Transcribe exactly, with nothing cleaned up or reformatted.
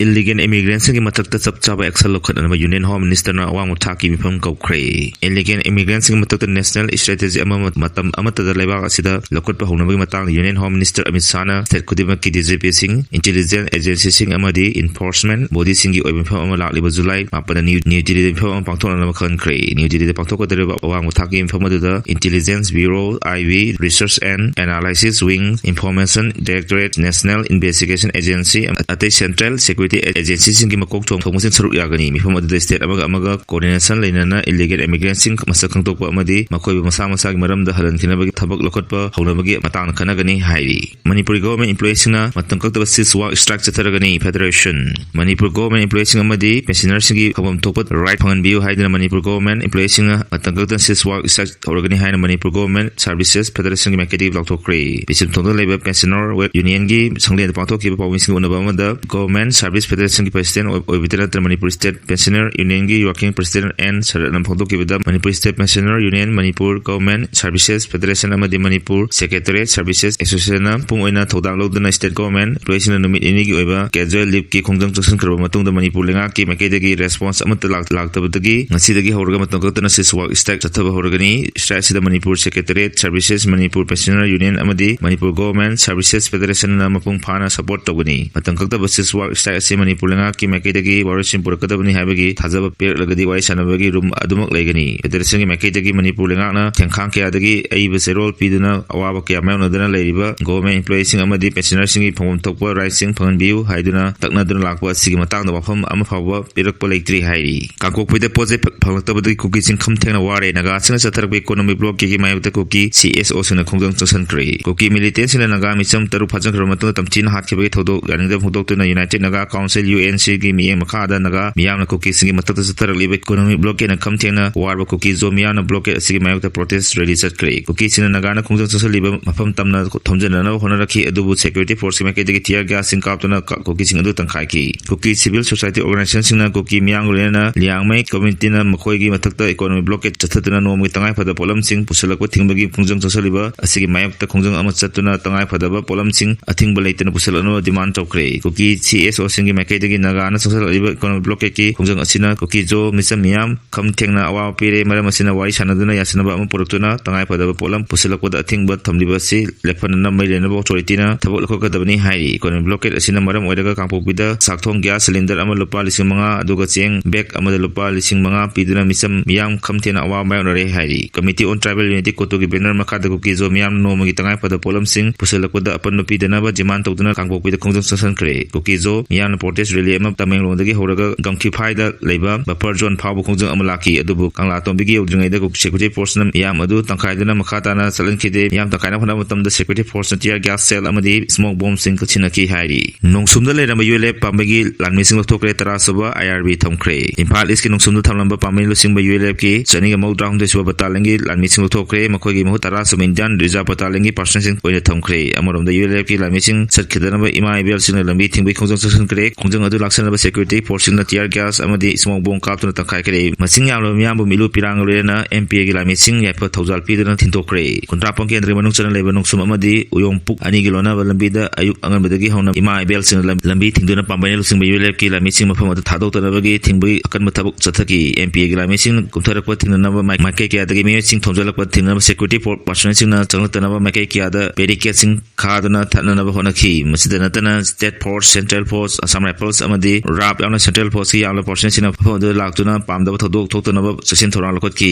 Illegal immigrantꯁꯤꯡꯒꯤ ꯃꯊꯛꯇ ꯆꯞ ꯆꯥꯕ action ꯂꯧꯈꯠꯅꯅꯕ Union Home Ministerꯅ ꯑꯋꯥꯡꯕ ꯊꯥꯛꯀꯤ ꯃꯤꯐꯝ ꯀꯧꯈ꯭ꯔꯦ꯫ Illegal immigrantꯁꯤꯡꯒꯤ ꯃꯊꯛꯇ national strategy ꯑꯃ ꯃꯇꯝ ꯑꯃꯠꯇꯗ ꯂꯩꯕꯥꯛ ꯑꯁꯤꯗ ꯂꯧꯈꯠꯄ ꯍꯧꯅꯕꯒꯤ ꯃꯇꯥꯡꯗ Union Home Minister Amit ꯁꯥꯍꯅ state ꯈꯨꯗꯤꯡꯃꯛꯀꯤ DGPꯁꯤꯡ, intelligence agencyꯁꯤꯡ ꯑꯃꯗꯤ enforcement bodyꯁꯤꯡꯒꯤ ꯑꯣꯏꯕ ꯃꯤꯐꯝ ꯑꯃ ꯂꯥꯛꯂꯤꯕ July ꯃꯥꯄꯟꯗ New, New Delhiꯗ ꯃꯤꯐꯝ ꯑꯃ ꯄꯥꯡꯊꯣꯛꯅꯅꯕ ꯈꯟꯈ꯭ꯔꯦ꯫ New Delhiꯗ ꯄꯥꯡꯊꯣꯛꯀꯗꯧꯔꯤꯕ ꯑꯋꯥꯡꯕ ꯊꯥꯛꯀꯤ ꯃꯤꯐꯝ ꯑꯗꯨꯗ Intelligence Bureau, I B, Research and Analysis Wing, Information Directorate, National Investigation Agency, ꯑꯇꯩ central security agencyꯁꯤꯡꯒꯤ ꯃꯀꯣꯛ ꯊꯣꯡ-, ꯊꯣꯡꯕꯁꯤꯡ ꯁꯔꯨꯛ ꯌꯥꯒꯅꯤ꯫ ꯃꯤꯐꯝ ꯑꯗꯨꯗ state ꯑꯃꯒ ꯑꯃꯒ coordination ꯂꯩꯅꯅ illegal immigrantꯁꯤꯡ ꯃꯁꯛ ꯈꯪꯗꯣꯛꯄ ꯑꯃꯗꯤ ꯃꯈꯣꯏꯕꯨ ꯃꯁꯥ ꯃꯁꯥꯒꯤ ꯃꯔꯝꯗ ꯍꯜꯍꯟꯈꯤꯅꯕꯒꯤ ꯊꯕꯛ ꯂꯧꯈꯠꯄ ꯍꯧꯅꯕꯒꯤ ꯃꯇꯥꯡꯗ ꯈꯟꯅꯒꯅꯤ ꯍꯥꯏꯔꯤ꯫ ꯃꯅꯤꯄꯨꯔꯒꯤ government employeeꯁꯤꯡꯅ ꯃꯇꯝ ꯀꯛꯇꯕ cease work strike ꯆꯠꯊꯔꯒꯅꯤ꯫ Federation꯫ Manipur government employeeꯁꯤꯡ ꯑꯃꯗꯤ pensionerꯁꯤꯡꯒꯤ ꯐꯪꯐꯝ ꯊꯣꯛꯄ right ꯐꯪꯍꯟꯕꯤꯌꯨ ꯍꯥꯏꯗꯨꯅ ꯃꯅꯤꯄꯨꯔ government employeeꯁꯤꯡꯅ ꯃꯇꯝ ꯀꯛꯇꯅ cease work strike ꯍꯧꯔꯒꯅꯤ ꯍꯥꯏꯅ ꯃꯅꯤꯄꯨꯔ Government Services Federationꯒꯤ ꯃꯥꯏꯀꯩꯗꯒꯤ ꯂꯥꯎꯊꯣꯛꯈ꯭ꯔꯦ꯫ ꯄꯤꯁꯨꯝꯊꯣꯡꯗ ꯂꯩꯕ Pensioner Unionꯒꯤ ꯁꯪꯂꯦꯟꯗ ꯄꯥꯡꯊꯣꯛꯈꯤꯕ ꯄꯥꯎꯃꯤꯁꯤꯡꯒ ꯎꯅꯕ ꯑꯃꯗ Government Service Federationꯒꯤ President ꯑꯣꯏ-, ꯑꯣꯏꯕꯇ ꯅꯠꯇꯅ ꯃꯅꯤꯄꯨꯔ State Pensioner Unionꯒꯤ Working President ꯑꯦꯟ ꯁꯔꯠꯅ ꯐꯣꯡꯗꯣꯛꯈꯤꯕꯗ Manipur State Pensioner Union, Manipur Government Services Federation ꯑꯃꯗꯤ ꯃꯅꯤꯄꯨꯔ Secretariat Services Associationꯅ ꯃꯄꯨꯡ ꯑꯣꯏꯅ ꯊꯧꯗꯥꯡ ꯂꯧꯗꯨꯅ state government employeeꯁꯤꯡꯅ ꯅꯨꯃꯤꯠ ꯅꯤꯅꯤꯒꯤ ꯑꯣꯏꯕ casual leaveꯀꯤ ꯈꯣꯡꯖꯪ ꯆꯪꯁꯤꯟꯈ꯭ꯔꯕ ꯃꯇꯨꯡꯗ ꯃꯅꯤꯄꯨꯔ ꯂꯩꯉꯥꯛꯀꯤ ꯃꯥꯏꯀꯩꯗꯒꯤ response ꯑꯃꯠꯇ ꯂꯥꯛ-, ꯂꯥꯛꯇꯕꯗꯒꯤ ꯉꯁꯤꯗꯒꯤ ꯍꯧꯔꯒ ꯃꯇꯝ ꯀꯛꯇꯅ cease work strike ꯆꯠꯊꯕ ꯍꯧꯔꯒꯅꯤ꯫ Strike ꯑꯁꯤꯗ Manipur Secretariat Services, Manipur Pensioner Union ꯑꯃꯗꯤ ꯃꯅꯤꯄꯨꯔ Government Services Federationꯅ ꯃꯄꯨꯡ ꯐꯥꯅ support ꯇꯧꯒꯅꯤ꯫ ꯃꯇꯝ ꯀꯛꯇꯕ cease work strike ꯑꯁꯤ ꯃꯅꯤꯄꯨꯔ ꯂꯩꯉꯥꯛꯀꯤ ꯃꯥꯏꯀꯩꯗꯒꯤ ꯋꯥꯔꯣꯏꯁꯤꯟ ꯄꯨꯔꯛꯀꯗꯕꯅꯤ ꯍꯥꯏꯕꯒꯤ ꯊꯥꯖꯕ ꯄꯤꯔꯛꯂꯒꯗꯤ ꯋꯥꯔꯤ ꯁꯥꯟꯅꯕꯒꯤ room ꯑꯗꯨꯃꯛ ꯂꯩꯒꯅꯤ꯫ Federationꯒꯤ ꯃꯥꯏꯀꯩꯗꯒꯤ ꯃꯅꯤꯄꯨꯔ ꯂꯩꯉꯥꯛꯅ ꯊꯦꯡꯈꯥꯡ ꯀꯌꯥꯗꯒꯤ ꯑꯏꯕ ꯆꯦꯔꯣꯜ ꯄꯤꯗꯨꯅ ꯑꯋꯥꯕ ꯀꯌꯥ ꯃꯥꯌꯣꯛꯅꯗꯨꯅ ꯂꯩꯔꯤꯕ government employeeꯁꯤꯡ ꯑꯃꯗꯤ pensionerꯁꯤꯡꯒꯤ ꯐꯪꯐꯝ ꯊꯣꯛꯄ rightꯁꯤꯡ ꯐꯪꯍꯟꯕꯤꯌꯨ ꯍꯥꯏꯗꯨꯅ ꯇꯛꯅꯗꯨꯅ ꯂꯥꯛꯄ ꯑꯁꯤꯒꯤ ꯃꯇꯥꯡꯗ ꯋꯥꯐꯝ ꯑꯃ ꯐꯥꯎꯕ ꯄꯤꯔꯛꯄ ꯂꯩꯇ꯭ꯔꯤ ꯍꯥꯏꯔꯤ꯫ ꯀꯥꯡꯄꯣꯛꯄꯤꯗ ꯄꯣꯠ ꯆꯩ ꯐ-, ꯐꯪꯂꯛꯇꯕꯗꯒꯤ ꯀꯨꯀꯤꯁꯤꯡ ꯈꯝ ꯊꯦꯡꯅ ꯋꯥꯔꯦ꯫ ꯅꯥꯒꯥꯁꯤꯡꯅ ꯆꯠꯊꯔꯛꯄ economic blockade ꯃꯥꯌꯣꯛꯇ ꯀꯨꯀꯤ ꯁꯤ ꯑꯦꯁ ꯑꯣꯁꯤꯡꯅ ꯈꯣꯡꯖꯪ ꯆꯪꯁꯤꯟꯈ꯭ꯔꯦ꯫ ꯀꯨꯀꯤ militantꯁꯤꯡꯅ ꯅꯥꯒꯥ ꯃꯤꯆꯝ ꯇꯔꯨꯛ ꯐꯥꯖꯤꯟꯈ꯭ꯔꯕ ꯃꯇꯨꯡꯗ ꯇꯝꯊꯤꯅ ꯍꯥꯠꯈꯤꯕꯒꯤ ꯊꯧꯗꯣꯛ ꯌꯥꯅꯤꯡꯗꯕ ꯐꯣꯡꯗꯣꯛꯇꯨꯅ United Naga Council, UNCꯒꯤ ꯃꯤꯠꯌꯦꯡ ꯃꯈꯥꯗ ꯅꯥꯒꯥ ꯃꯤꯌꯥꯝꯅ ꯀꯨꯀꯤꯁꯤꯡꯒꯤ ꯃꯊꯛꯇ ꯆꯠꯊꯔꯛꯂꯤꯕ economic blockade ꯈꯝ ꯊꯦꯡꯅ ꯋꯥꯔꯕ ꯀꯨꯀꯤ ꯖꯣ ꯃꯤꯌꯥꯝꯅ blockade ꯑꯁꯤꯒꯤ ꯃꯥꯌꯣꯛꯇ protest rally ꯆꯠꯈ꯭ꯔꯦ꯫ ꯀꯨꯀꯤꯁꯤꯡꯅ ꯅꯥꯒꯥꯅ ꯈꯣꯡꯖꯪ ꯆꯪꯁꯤꯜꯂꯤꯕ ꯃꯐꯝ ꯇꯝꯅ ꯊꯣꯝꯖꯤꯟꯅꯅꯕ ꯍꯣꯠꯅꯔꯛꯈꯤ, ꯑꯗꯨꯕꯨ security forceꯀꯤ ꯃꯥꯏꯀꯩꯗꯒꯤ tear gasꯁꯤꯡ ꯀꯥꯞꯇꯨꯅ ꯀ-, ꯀꯨꯀꯤꯁꯤꯡ ꯑꯗꯨ ꯇꯪꯈꯥꯏꯈꯤ꯫ ꯀꯨꯀꯤ civil society organizationꯁꯤꯡꯅ ꯀꯨꯀꯤ ꯃꯤꯌꯥꯝꯒ ꯂꯣꯏꯅꯅ ꯂꯤꯌꯥꯡꯃꯩ communityꯅ ꯃꯈꯣꯏꯒꯤ ꯃꯊꯛꯇ economic blockade ꯆꯠꯊꯗꯨꯅ ꯅꯣꯡꯃꯒꯤ ꯇꯉꯥꯏꯐꯗꯕ ꯄꯣꯠꯂꯝꯁꯤꯡ ꯄꯨꯁꯤꯜꯂꯛꯄ ꯊꯤꯡꯕꯒꯤ ꯈꯣꯡꯖꯪ ꯆꯠꯊꯔꯤꯕ ꯑꯁꯤꯒꯤ ꯃꯥꯌꯣꯛꯇ ꯈꯣꯡꯖꯪ ꯑꯃ ꯆꯠꯇꯨꯅ ꯇꯉꯥꯏꯐꯗꯕ ꯄꯣꯠꯂꯝꯁꯤꯡ ꯑꯊꯤꯡꯕ ꯂꯩꯇꯅ ꯄꯨꯁꯤꯜꯂꯛꯅꯕ demand ꯇꯧꯈ꯭ꯔꯦ꯫ ꯀꯨꯀꯤ ꯁꯤ ꯑꯦꯁ ꯑꯣꯁꯤꯡ ꯒꯤ ꯃꯥꯏꯀꯩꯗꯒꯤ ꯅꯥꯒꯥꯅ ꯆꯪꯁꯤꯜꯂꯛꯂꯤꯕ ꯏꯀꯣꯅꯣꯃꯤꯛ ꯕ꯭ꯂꯣꯀꯦꯠꯀꯤ ꯈꯣꯡꯖꯪ ꯑꯁꯤꯅ ꯀꯨꯀꯤꯖꯣ ꯃꯤꯆꯝ ꯃꯤꯌꯥꯝ ꯈꯝ ꯊꯦꯡꯅ ꯑꯋꯥꯕ ꯄꯤꯔꯦ꯫ ꯃꯔꯝ ꯑꯁꯤꯅ ꯋꯥꯔꯤ ꯁꯥꯟꯅꯗꯨꯅ ꯌꯥꯁꯤꯟꯅꯕ ꯑꯃ ꯄꯨꯔꯛꯇꯨꯅ ꯇꯉꯥꯏ ꯐꯗꯕ ꯄꯣꯠꯂꯝ ꯄꯨꯁꯤꯜꯂꯛꯄꯗ ꯑꯊꯤꯡꯕ ꯊꯝꯂꯤꯕ ꯑꯁꯤ ꯂꯦꯞꯍꯟꯅꯅꯕ ꯃꯔꯤ ꯂꯩꯅꯕ ꯑꯣꯊꯣꯔꯤꯇꯤꯅ ꯊꯕꯛ ꯂꯧꯈꯠꯀꯗꯕꯅꯤ ꯍꯥꯏꯔꯤ꯫ ꯏꯀꯣꯅꯣꯃꯤꯛ ꯕ꯭ꯂꯣꯀꯦꯠ ꯑꯁꯤꯅ ꯃꯔꯝ ꯑꯣꯏꯔꯒ ꯀꯥꯡꯄꯣꯛꯄꯤꯗ ꯆꯥꯛꯊꯣꯡ ꯒ꯭ꯌꯥꯁ ꯁꯤꯂꯤꯟꯗꯔ ꯑꯃ ꯂꯨꯄꯥ ꯂꯤꯁꯤꯡ ꯃꯉꯥ ꯑꯗꯨꯒ ꯆꯦꯡ ꯕꯦꯒ ꯑꯃꯗ ꯂꯨꯄꯥ ꯂꯤꯁꯤꯡ ꯃꯉꯥ ꯄꯤꯗꯨꯅ ꯃꯤꯆꯝ ꯃꯤꯌꯥꯝ ꯈꯝ ꯊꯦꯡꯅ ꯑꯋꯥꯕ ꯃꯥꯌꯣꯛꯅꯔꯦ ꯍꯥꯏꯔꯤ꯫ ꯀꯃꯤꯇꯤ ꯑꯣꯟ ꯇ꯭ꯔꯥꯏꯕꯦꯜ ꯌꯨꯅꯤꯇꯤ ꯀꯣꯇꯨꯒꯤ ꯕꯦꯅꯔ ꯃꯈꯥꯗ ꯀꯨꯀꯤꯖꯣ ꯃꯤꯌꯥꯝꯅ ꯅꯣꯡꯃꯒꯤ ꯇꯉꯥꯏ ꯐꯗꯕ ꯄꯣꯠꯂꯝꯁꯤꯡ ꯄꯨꯁꯤꯜꯂꯛꯄꯗ ꯑꯄꯟꯕ ꯄꯤꯗꯅꯕ ꯗꯤꯃꯥꯟ ꯇꯧꯗꯨꯅ ꯀꯥꯡꯄꯣꯛꯄꯤꯗ ꯈꯣꯡꯖꯪ ꯆꯠꯁꯤꯟꯈ꯭ꯔꯦ꯫ ꯀꯨꯀꯤꯖꯣ ꯃꯤꯌꯥꯝꯅ ꯄ꯭ꯔꯣꯇꯦꯁ ꯔꯦꯂꯤ ꯑꯃ ꯇꯃꯦꯡꯂꯣꯡꯗꯒꯤ ꯍꯧꯔꯒ ꯒꯝꯈꯤꯐꯥꯏꯗ ꯂꯩꯕ ꯕꯐꯔ ꯖꯣꯟ ꯐꯥꯎꯕ ꯈꯣꯡꯖꯪ ꯑꯃ ꯂꯥꯛꯈꯤ꯫ ꯑꯗꯨꯕꯨ ꯀꯪꯂꯥꯇꯣꯝꯕꯤꯒꯤ ꯌꯧꯗ꯭ꯔꯤꯉꯩꯗ ꯁꯦꯀ꯭ꯌꯨꯔꯤꯇꯤ ꯐꯣꯔꯁꯅ ꯃꯤꯌꯥꯝ ꯑꯗꯨ ꯇꯪꯈꯥꯏꯗꯨꯅ ꯃꯈꯥ ꯇꯥꯅ ꯆꯠꯍꯟꯈꯤꯗꯦ꯫ ꯃꯤꯌꯥꯝ ꯇꯪꯈꯥꯏꯅ ꯍꯣꯠꯅꯕ ꯃꯇꯝꯗ ꯁꯦꯀ꯭ꯌꯨꯔꯤꯇꯤ ꯐꯣꯔꯁꯅ ꯇꯤꯌꯥꯔ ꯒ꯭ꯌꯥꯁ ꯁꯦꯜ ꯑꯃꯗꯤ ꯁ꯭ꯃꯣꯛ ꯕꯣꯝꯁꯤꯡ ꯁꯤꯖꯤꯟꯅꯈꯤ ꯍꯥꯏꯔꯤ꯫ ꯅꯣꯡꯁꯨꯝꯗ ꯂꯩꯔꯝꯕ ꯌꯨ ꯑꯦꯜ ꯑꯦꯐ ꯄꯥꯝꯕꯩꯒꯤ ꯂꯥꯟꯃꯤꯁꯤꯡ ꯂꯧꯊꯣꯛꯈ꯭ꯔꯦ꯫ ꯇꯔꯥꯁꯨꯕ ꯑꯥꯏ ꯑꯥꯔ ꯕꯤ ꯊꯝꯈ꯭ꯔꯦ꯫ ꯏꯝꯐꯥꯜ ꯏꯁꯀꯤ ꯅꯣꯡꯁꯨꯝꯗ ꯊꯝꯂꯝꯕ ꯄꯥꯝꯕꯩ ꯂꯨꯆꯤꯡꯕ ꯌꯨ ꯑꯦꯜ ꯑꯦꯐꯀꯤ ꯆꯅꯤꯒ ꯃꯧꯗ꯭ꯔꯥꯍꯨꯝꯗꯣꯏ ꯁꯨꯕ ꯕꯇꯥꯂꯤꯌꯟꯒꯤ ꯂꯥꯟꯃꯤꯁꯤꯡ ꯂꯧꯊꯣꯛꯈ꯭ꯔꯦ꯫ ꯃꯈꯣꯏꯒꯤ ꯃꯍꯨꯠ ꯇꯔꯥꯁꯨꯕ ꯏꯟꯗꯤꯌꯥꯟ ꯔꯤꯖꯥꯔꯚ ꯕꯇꯥꯂꯤꯌꯟꯒꯤ ꯄꯥꯔꯁꯅꯦꯜꯁꯤꯡ ꯑꯣꯏꯅ ꯊꯝꯈ꯭ꯔꯦ꯫ ꯑꯃꯔꯣꯝꯗ ꯌꯨ ꯑꯦꯜ ꯑꯦꯐꯀꯤ ꯂꯥꯟꯃꯤꯁꯤꯡ ꯆꯠꯈꯤꯗꯅꯕ ꯏꯃꯥ ꯏꯕꯦꯜꯁꯤꯡꯅ ꯂꯝꯕꯤ ꯊꯤꯡꯕꯒꯤ ꯈꯣꯡꯖꯪ ꯆꯠꯁꯤꯟꯈ꯭ꯔꯦ꯫ ꯈꯣꯡꯖꯪ ꯑꯗꯨ ꯂꯥꯛꯁꯤꯟꯅꯕ ꯁꯦꯀ꯭ꯌꯨꯔꯤꯇꯤ ꯐꯣꯔꯁꯁꯤꯡꯅ ꯇꯤꯌꯥꯔ ꯒ꯭ꯌꯥꯁ ꯑꯃꯗꯤ ꯁ꯭ꯃꯣꯛ ꯕꯣꯝ ꯀꯥꯞꯇꯨꯅ ꯇꯪꯈꯥꯏꯈ꯭ꯔꯦ꯫ ꯃꯁꯤꯡ ꯌꯥꯝꯂꯕ ꯃꯤꯌꯥꯝꯕꯨ ꯃꯤꯠꯂꯨ ꯄꯤꯔꯥꯡꯒ ꯂꯣꯏꯅꯅ ꯑꯦꯝ ꯄꯤ ꯑꯦꯒꯤ ꯂꯥꯟꯃꯤꯁꯤꯡ ꯌꯥꯏꯐ ꯊꯧꯖꯥꯜ ꯄꯤꯗꯨꯅ ꯊꯤꯟꯗꯣꯛꯈ꯭ꯔꯦ꯫ ꯈꯨꯟꯗ꯭ꯔꯥꯛꯄꯝ ꯀꯦꯟꯗ꯭ꯔꯒꯤ ꯃꯅꯨꯡ ꯆꯟꯅ ꯂꯩꯕ ꯅꯣꯡꯁꯨꯝ ꯑꯃꯗꯤ ꯎꯌꯣꯡꯄꯨꯛ ꯑꯅꯤꯒꯤ ꯂꯣꯟꯅꯕ ꯂꯝꯕꯤꯗ ꯑꯌꯨꯛ ꯑꯉꯟꯕꯗꯒꯤ ꯍꯧꯅ ꯏꯃꯥ ꯏꯕꯦꯜꯁꯤꯡꯅ ꯂꯝ-, ꯂꯝꯕꯤ ꯊꯤꯡꯗꯨꯅ ꯄꯥꯝꯕꯩꯅ ꯂꯨꯆꯤꯡꯕ ꯌꯨ ꯑꯦꯜ ꯑꯦꯐꯀꯤ ꯂꯥꯟꯃꯤꯁꯤꯡ ꯃꯐꯝ ꯑꯗꯨ ꯊꯥꯗꯣꯛꯇꯅꯕꯒꯤ ꯊꯤꯡꯕꯒꯤ ꯑꯀꯟꯕ ꯊꯕꯛ ꯆꯠꯊꯈꯤ꯫ ꯑꯦꯝ ꯄꯤ ꯑꯦꯒꯤ ꯂꯥꯟꯃꯤꯁꯤꯡ ꯀꯨꯝꯊꯔꯛꯄ ꯊꯤꯡꯅꯅꯕ ꯃꯥꯏ-, ꯃꯥꯏꯀꯩ ꯀꯌꯥꯗꯒꯤ ꯃꯤꯑꯣꯏꯁꯤꯡ ꯊꯣꯝꯖꯤꯜꯂꯛꯄ ꯊꯤꯡꯅꯅꯕ ꯁꯦꯀ꯭ꯌꯨꯔꯤꯇꯤ ꯐꯣꯔ-, ꯄꯥꯔꯁꯣꯅꯦꯜꯁꯤꯡꯅ ꯆꯪꯂꯛꯇꯅꯕ ꯃꯥꯏꯀꯩ ꯀꯌꯥꯗ ꯕꯦꯔꯤꯀꯦꯗꯁꯤꯡ ꯈꯥꯗꯨꯅ ꯊꯠꯅꯅꯕ ꯍꯣꯠꯅꯈꯤ꯫ ꯃꯁꯤꯗ ꯅꯠꯇꯅ state force, central force, Assam rifles ꯑꯃꯗꯤ ꯔꯥꯞ ꯌꯥꯎꯅ ꯁꯦꯟꯇ꯭ꯔꯦꯜ ꯐꯣꯔꯁꯀꯤ ꯌꯥꯝꯂꯕ ꯄꯥꯔꯁꯣꯅꯦꯜꯁꯤꯡꯅ ꯃꯐꯝ ꯑꯗꯨꯗ ꯂꯥꯛꯇꯨꯅ ꯄꯥꯝꯗꯕ ꯊꯧꯗꯣꯛ ꯊꯣꯛꯇꯅꯕ ꯆꯦꯛꯁꯤꯟ ꯊꯧꯔꯥꯡ ꯂꯧꯈꯠꯈꯤ꯫